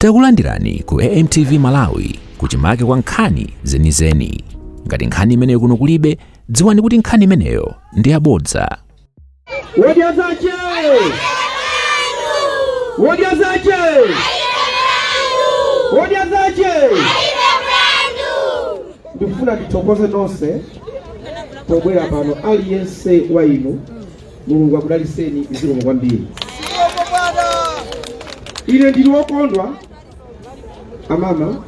Takulandirani ku AMTV Malawi kuchimake kwa nkhani zenizeni. Ngati nkhani imeneyo kuno kulibe, dziwani kuti nkhani imeneyo ndi yabodza. Wodya zache! Wodya zache! Wodya zache! Ndikufuna ndithokoze nonse pobwera pano, aliyense wa inu. Mulungu akudaliseni, zikomo kwambiri. Ine ndili wokondwa, amama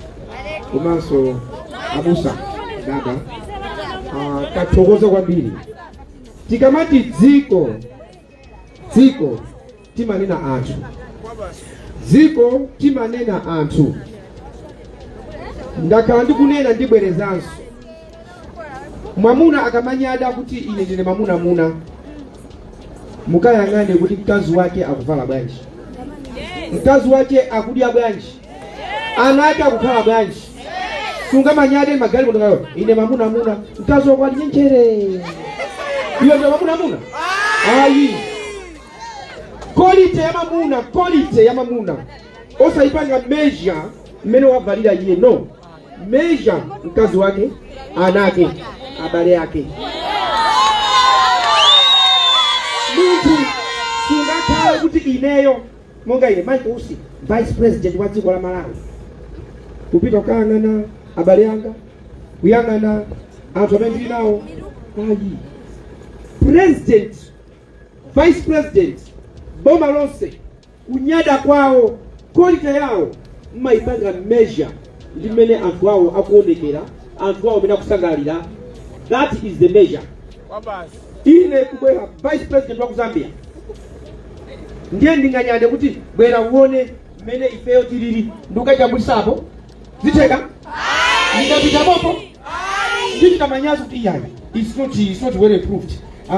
komanso abusa, dada, tathokoza kwambiri. Tikamati dziko, dziko timanena anthu, dziko timanena anthu. Ndakhala ndikunena, ndibwerezanso, mwamuna akamanyada kuti ine ndine mamunamuna, mukayang'ane kuti mkazi wake akuvala bwanji, mkazi wake akudya bwanji, ana ake akukhala bwanji. Sungamanyade magalimoto kayo, ine mamunamuna, mkazi wako ali nyenchere, iwe ndiwe mamunamuna? Ayi. Quality ya mamuna, quality ya mamuna osayipanga measure mmene wavalira iye, no. Measure mkazi wake, ana ake, abale ake. Munthu sungakhale kuti ineyo monga ine Michael Usi, vice president wa dziko la Malawi, kupita kukayang'ana abale anga, kuyang'ana anthu amene ndili nawo, ayi. President, vice president, boma lonse, kunyada kwawo, quality yawo mmayipanga measure ndi mmene anthu awo akuonekera, anthu awo amene akusangalalira. That is the measure. Ine kubwera vice president wa ku Zambia, ndiye ndinganyade kuti bwera uone mmene ifeyo tilili, ndikukajambulisapo, zitheka? Ndikapita popo ndichita manyazi kuti iyayi, it's not well improved.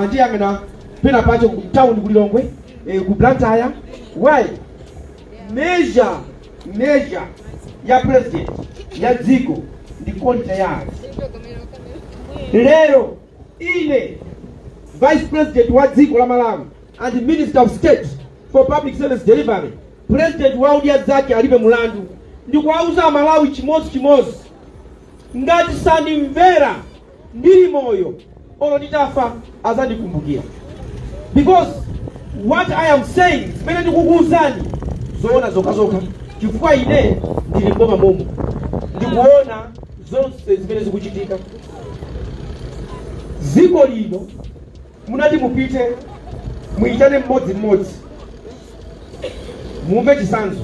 Ndiyang'ana pena pacho ku town, ku Lilongwe, ku Blantyre. Why? Measure ya president ya dziko ndi quality ya anthu. Lero ine vice president wa dziko la Malawi and minister of state for public service delivery, president wa Odya Zake Alibe Mulandu, ndikuwauza Amalawi chimodzi chimodzi, ngati sandimvera ndili moyo, olo nditafa azandikumbukira, because what I am saying, zimene ndikukuwuzani, zoona zokhazokha, chifukwa ine ndili mboma momo, ndikuona zonse zimene zikuchitika. Dziko lino munati mupite muyitane mmodzimmodzi, mumve chisanzo.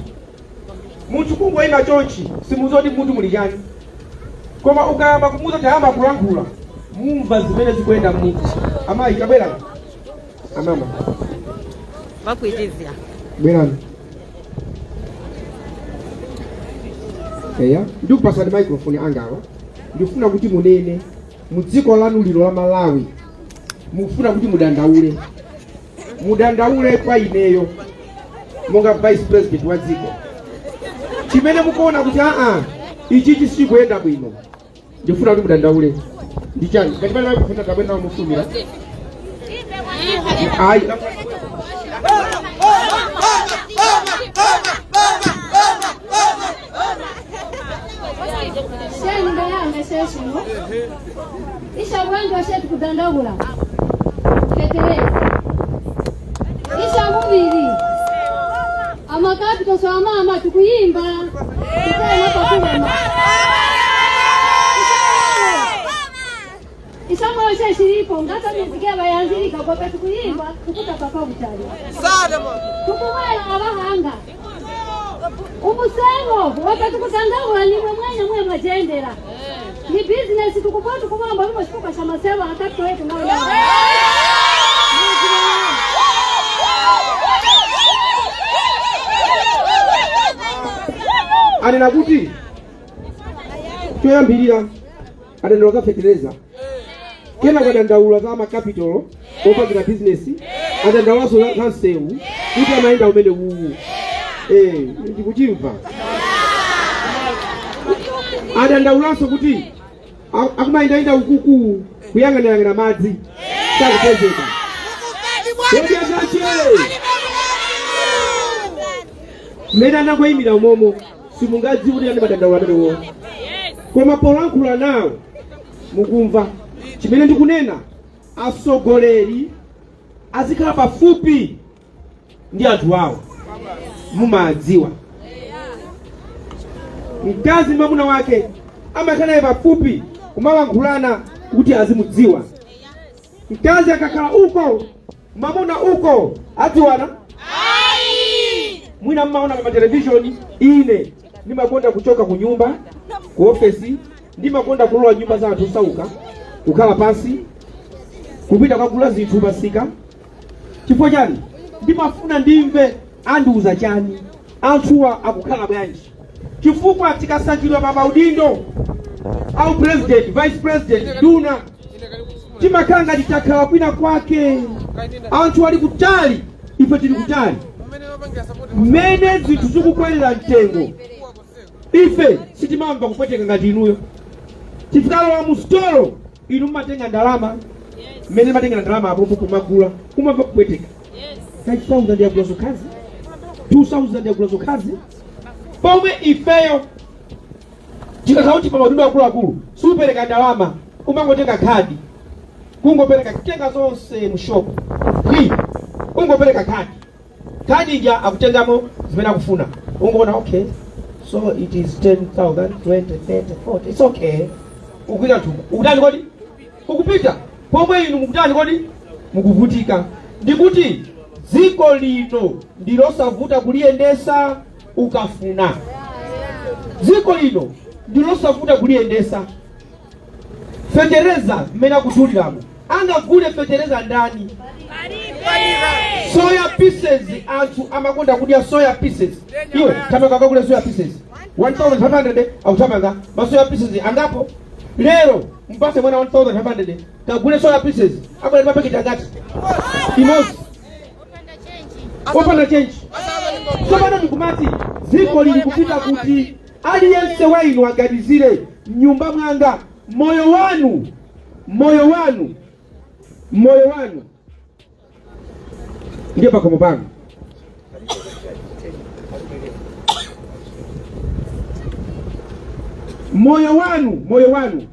Munthu kungoyima chonchi, simuzoti munthu muli chani, koma ukayamba kumuza, tayamba kulankhula, mumva zimene zikuyenda mmutu. Amayi, tabwerani. Amama. Vakuitizya. Bwerani. Eya, ndikupasani microphone angawa. Ndikufuna kuti munene mu dziko lanu lino la Malawi, mukufuna kuti mudandaule, mudandaule kwa ineyo monga vice president wa dziko, chimene mukuona kuti aa, ichichi sichikuyenda bwino. Ndikufuna kuti mudandaule ndi chani? Ngati pali microphone, tabwera mufumira. Ayi. Sheni ngayanga sheshino isha bwangu shetu kudandagula fetereza isha mubiri amakapito so amama tukuyimba tukena pakulema ishamwayo sheshilipo ngata mizikia bayanzilika kwape tukuyimba tukuta papa butali tukuwela abahanga umusebo wakati kutandagula nimwe mwenye mwe mwajendera ni bizinesi tukubwa tukubamba lumo chituka cha masebo akati wetu nawo. Anena kuti choyambirira adandaula za fetereza, kenako adandaula za makapitolo opangira bizinesi, adandaulanso za msewu kuti amayenda umene uwu. Ndikuchimva. Adandaulanso kuti akumayendayenda ukuku kuyang'anayang'ana madzi sakupezeka. Odya Zache mmene anangoyimira umomo. Simungadziwe kuti ndi madandaulo amenewo, koma polankhula nawo mukumva chimene ndikunena. Atsogoleri azikhala pafupi ndi anthu awo. Mumadziwa, mkazi ndi mwamuna wake amakhala naye pafupi kumalankhulana kuti azimudziwa. Mkazi akakhala uko, mwamuna uko, adziwana? Mwina mmaona pa televishoni. Ine ndimakonda kuchoka ku nyumba, ku ofesi, ndimakonda kulowa nyumba za anthu osauka, kukhala pansi, kupita kukagula zinthu pasika. Chifukwa chani? Ndimafuna ndimve andiuza chani, anthuwa akukhala bwanji. Chifukwa tikasankhidwa pa maudindo au president, vice president, nduna, timakhala ngati takhala kwina kwake, anthu ali kutali, ife tili kutali. Mmene zinthu zikukwerera mtengo, ife sitimamva kupweteka ngati inuyo. Tifikalowa mu stolo, inu mumatenga ndalama. Mmene matengera ndalama apo kumagula, umamva kupweteka. 5000 yagula zokhazi, 2000 yagula zokhazi, pomwe ifeyo tikakhala kuti pa maudindo akuluakulu siupereka ndalama, umangotenga khadi, kungopereka, kutenga zonse mu shop kwi, ungopereka khadi, khadi ija akutengamo zimene akufuna. Ungoona, okay, so it is 10,000, 20, 30, 40, it's okay. Ukuita thumba, ukutani kodi? Ukupita. Pomwe inu mukutani kodi? Mukuvutika. Ndikuti dziko lino ndilosavuta kuliyendesa ukafuna. Dziko lino ndilosavuta kuliyendesa. Fetereza mmene akuduliramo, angagule fetereza ndani? Soya pieces, anthu amakonda kudya soya pieces. Iwe tamanga kakule soya pieces 1500, akutamanga masoya pieces angapo. Lero mpase mwana 1500 kagule soya pieces, abwera mapaketi angati? Imodzi, opanda change. Tsopano mukumati dziko lili kupita kuti? Aliyense wa inu aganizire, mnyumba mwanga, moyo wanu, moyo wanu, moyo wanu ndiye pakhomo panu. Moyo wanu, moyo wanu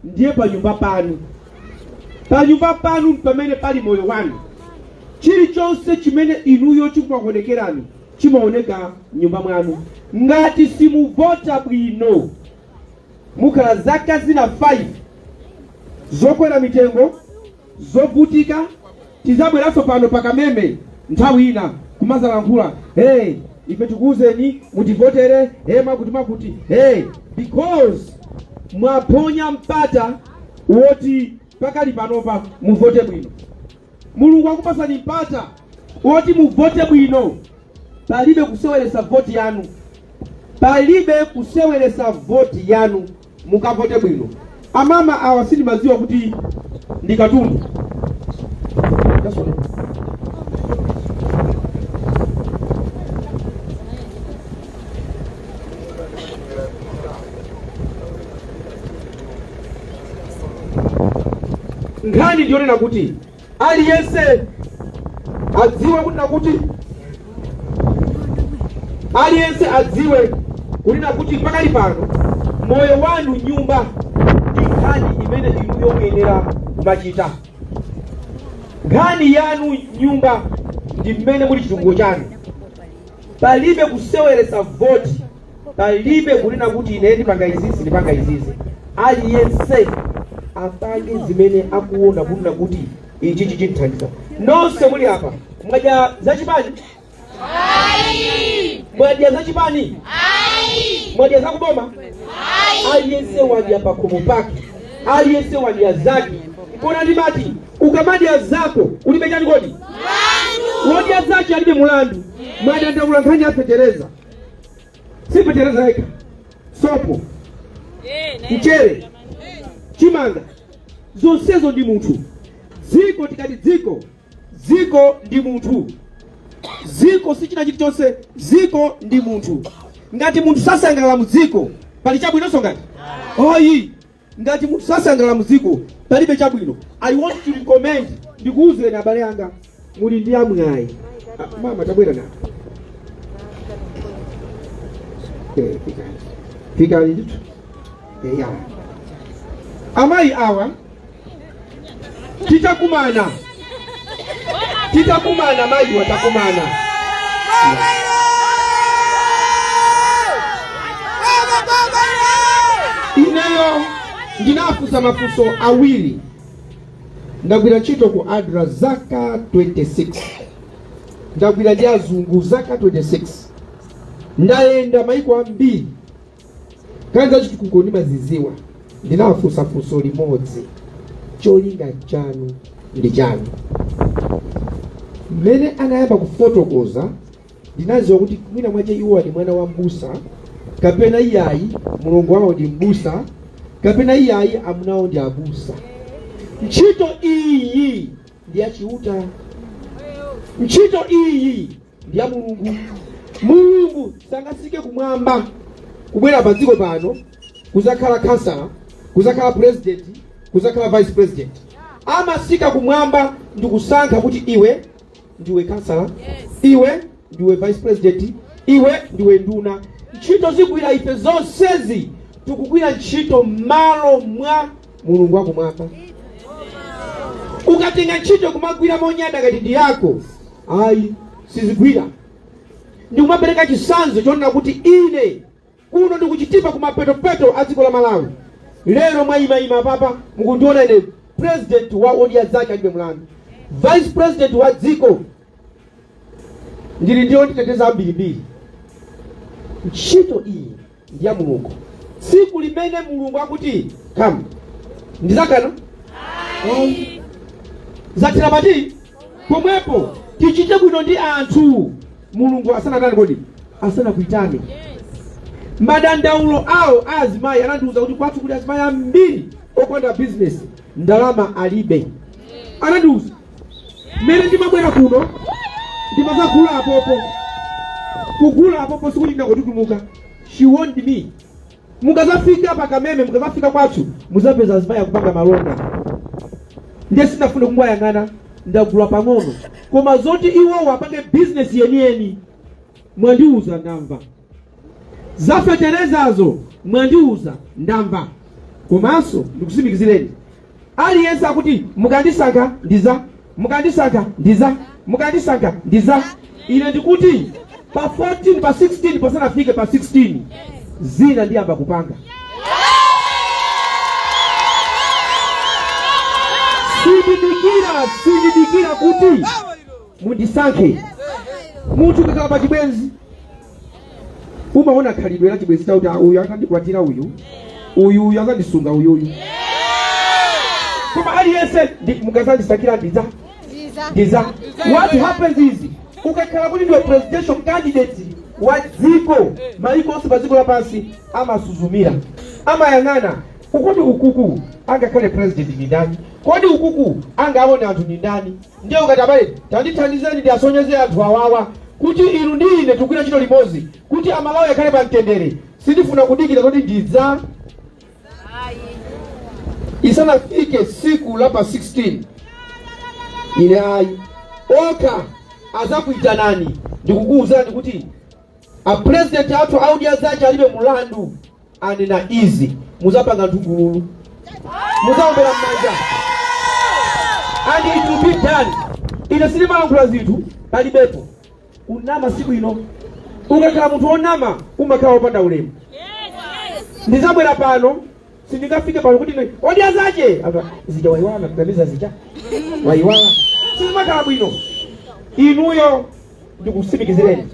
ndiye panyumba panu. Panyumba panu pamene pali moyo wanu. Chilichonse chimene inuyo chikumakuonekerani chimaoneka mnyumba mwanu. Ngati simuvota bwino, mukhala zaka zina 5 zokwera mitengo, zovutika. Tizabweranso pano pakameme nthawi ina kumazalankhula, "Hey, ife tikuwuzeni mutivotere, hey, makuti makuti, hey," because mwaphonya mpata woti pakali panopa muvote bwino. Mulungu akupasani mpata woti muvote bwino. Palibe kuseweresa voti yanu, palibe kuseweresa voti yanu. Mukavote bwino. Amama awa sindimadziwa kuti ndi katundu. That's what. Nkhani ndiyonena kuti aliyense adziwe kuti nakuti aliyense adziwe kunena kuti pakali pano moyo wanu nyumba ndi nkhani imene inuyo muyenera kumachita. Nkhani yanu nyumba ndi mmene muli chitukuko chanu. Palibe kuseweresa voti, palibe kunena kuti ine ndipanga izizi, ndipanga izizi. Aliyense apange zimene akuona kunena kuti ichi chichithandiza. Nonse muli apa mwadya zachipani? Mwadya zachipani? Mwadya zakuboma? Aliyense wadya pakhomo pake, aliyense wadya zake. Kona ndimati ukamadya zako ulibe chani kodi? Wodya zake alibe mulandu. Mwadandaula nkhani ya fetereza. Si fetereza yekha, sopo, mchere, chimanga, zonsezo ndi munthu. Dziko, tikati dziko, dziko ndi munthu. Dziko si china chilichonse, dziko ndi munthu. Ngati munthu sasangalala mu dziko, pali chabwinonso ngati oyi? Ngati munthu sasangalala mu dziko, palibe chabwino. I want to recommend, ndikuwuzeni abale anga, muli ndi amwayi. Ah, mama, tabwera na. Fikani, fikani ndithu. Ya, amayi awa titakumana, titakumana, mayi watakumana. Ineyo ndinafunsa mafunso awiri. Ndagwira ntchito ku ADRA zaka 26, ndagwira ndi azungu zaka 26, ndayenda maiko ambiri, nkhani za chitukuko ndimaziziwa. Ndinafunsa funso limodzi: cholinga chanu ndi chani? Mmene anayamba kufotokoza, ndinaziwa kuti mwina mwache iwo ndi mwana wa mbusa, kapena iyayi mulongo wawo ndi mbusa, kapena iyayi amunawo ndi abusa. Ntchito iyi ndi yachiuta, ntchito iyi ndi ya Mulungu. Mulungu sangasike kumwamba kubwera pa dziko pano kuzakhala kansala, kuzakhala president, kuzakhala vice president. Amasika kumwamba ndikusankha kuti iwe ndiwe kansala, iwe ndiwe vice president, iwe ndiwe nduna. Ntchito zigwira ife zonsezi, tikugwira ntchito m'malo mwa Mulungu wakumwamba. Ukatenga ntchito kumagwira monyada ngati ndi yako, ayi, sizigwira. Ndikumapereka chisanzo chonena kuti ine kuno ndikuchitipa, kumapetopeto a dziko la Malawi. Lero mwayimayima papa mukundiona ine, president wa Odya Zake Alibe Mlandu, vice president wa dziko, ndili ndiyo nditeteza ambirimbiri. Ntchito iyi ndi ya Mulungu. Tsiku limene Mulungu akuti come, ndizakana? Zathera pati pomwepo. Tichite bwino ndi anthu Mulungu asanatani kodi? Asanakuitane. Madandaulo awo a azimayi, anandiuza kuti kwathu kuli azimayi ambiri okonda bizinesi, ndalama alibe. Anandiuza mmene ndimabwera kuno, ndimazagula apopo, kugula apopo sikuti ndingotutumuka. She warned me, mukazafika pakameme, mukazafika kwathu, muzapeza azimayi akupanga malonda. Ndiye sindafune kungoyang'ana, ndagula pang'ono, koma zoti iwowo apange bizinesi yeniyeni, mwandiuza, ndamva. Zafeterezazo mwandiuza, ndamva. Komanso ndikusimikizireni, aliyense akuti mukandisankha ndiza, mukandisankha ndiza, mukandisankha ndiza, ine ndikuti pa 14, pa 16, pasanafike pa 16, zina ndiyamba kupanga. Sindidikira, sindidikira kuti mundisankhe. Munthu ukakhala pa chibwenzi, umaona khalidwe la chibwenzi chakuti, "Ah, uyu akandikwatira, uyu, uyu, uyu akandisunga uyuyu." Koma aliyense mukazandisankhira ndiza, ndiza. What happens is, ukakhala kuti ndiwe presidential candidate wa dziko, maiko onse pa dziko lapansi amasuzumira, amayang'ana ukoti ukuku angakhale president ndi ndani, kodi ukuku angaone anthu ndi ndani? Ndiye ukati, abale, tandithandizeni ndiasonyeze anthu awawa kuti inu ndi ine tikugwira ntchito limodzi kuti Amalawi akhale pa mtendere. Sindifuna kudikira kuti ndidza isanafike siku la pa 16, ine ayi. Okha azakuitanani ndikukuwuzani kuti a president athu a Odya Zake Alibe Mulandu anena izi, muzapanga nthungululu, muzaombera m'manja, and it will be done. Ine sindimalankhula zinthu palibepo. Unama si bwino. Ukakhala munthu wonama, umakhala wopanda ulemu. Ndizabwera pano, sindingafike pano kuti ine Odya Zache Aka, zija waiwala, kugamiza zija waiwala, sizimakhala bwino. Inuyo ndikusimikizireni,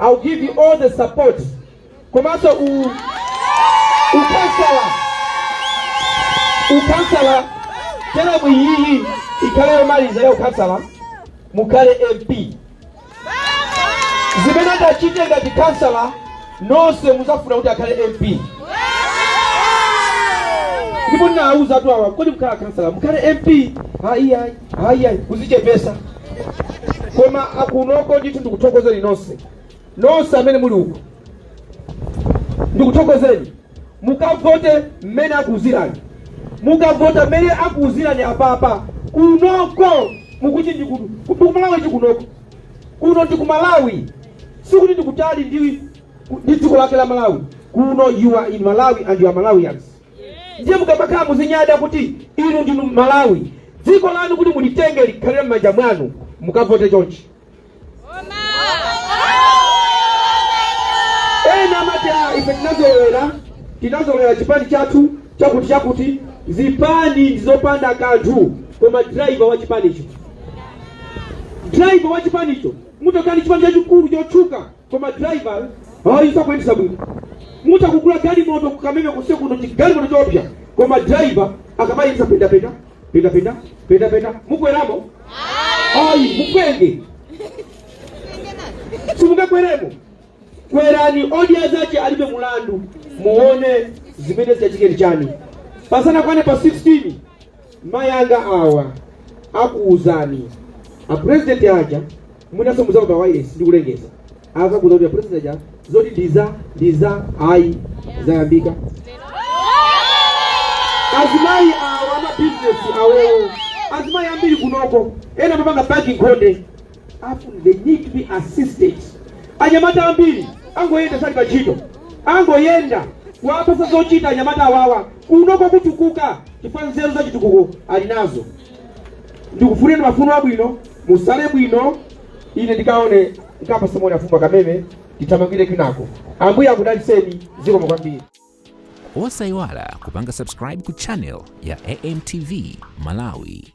I'll give you all the support. Komanso ukansala, teremu iyiyi ikhale yomaliza ya ukansala, mukhale MP. Zimene angachite ngati kansala, nonse muzafuna kuti akhale MP. Ndipo ndinawuza atu awa, kodi mukhala kansala, mukhale MP? Ayi, ayi, ayi, ayi, kuzichepesa. Koma akunoko ndithu ndikuthokozeni nonse, nonse amene muli uko, ndikuthokozeni. Mukavote mmene akuuzirani, mukavota mmene akuuzirani apapa kunoko, mukuti ndikumalawi chikunoko, kuno ndikumalawi, sikuti ndikutali ndi Ndi dziko lake la Malawi. Kuno you are in Malawi and you are Malawians. Ndiye mukamakhala muzinyada kuti inu ndinu Malawi. Dziko lanu kuti mulitenge likhalire m'manja mwanu, mukavote chonchi. Ena amati, "Ah, ife tinazolowera chipani chathu chakuti chakuti." Zipani ndizopanda kanthu, koma driver wa chipanicho, driver wa chipanicho, mutokani chipani chachikulu chotchuka, koma driver ayi, sakuyendesa bwino. Mutakugula galimoto kukameme kuse kuno, chigalimoto chopya, koma driver akamayendesa pendapenda pendapenda pendapenda, mukweramo? Ayi, mukwenge simungakweremo. Kwerani Odya Zake Alibe Mulandu, muone zimene zachitike chani pasanakwane pa 16. Mayanga awa akuuzani a president aja, mwinaso muzamva pa wireless ndikulengeza, akakuuza kuti a president aja zoti ndiza ayi, zayambika. Azimayi awa amabizinesi awowo, azimayi ambiri kunoko ena amapanga banki nkhonde afu, they need to be assisted. Anyamata ambiri angoyenda, sali pa ntchito, angoyenda, kuwapasa zochita anyamata awawa kunoko kutukuka, chifukwa nzeru za chitukuko ali nazo. Ndikufuneni mafuno abwino, musale bwino. Ine ndikaone nkapasa moni afumu akameme, tithamangire kwinako. Ambuye akudalitseni, zikomo kwambiri. Osayiwala kupanga subscribe ku channel ya AMTV Malawi.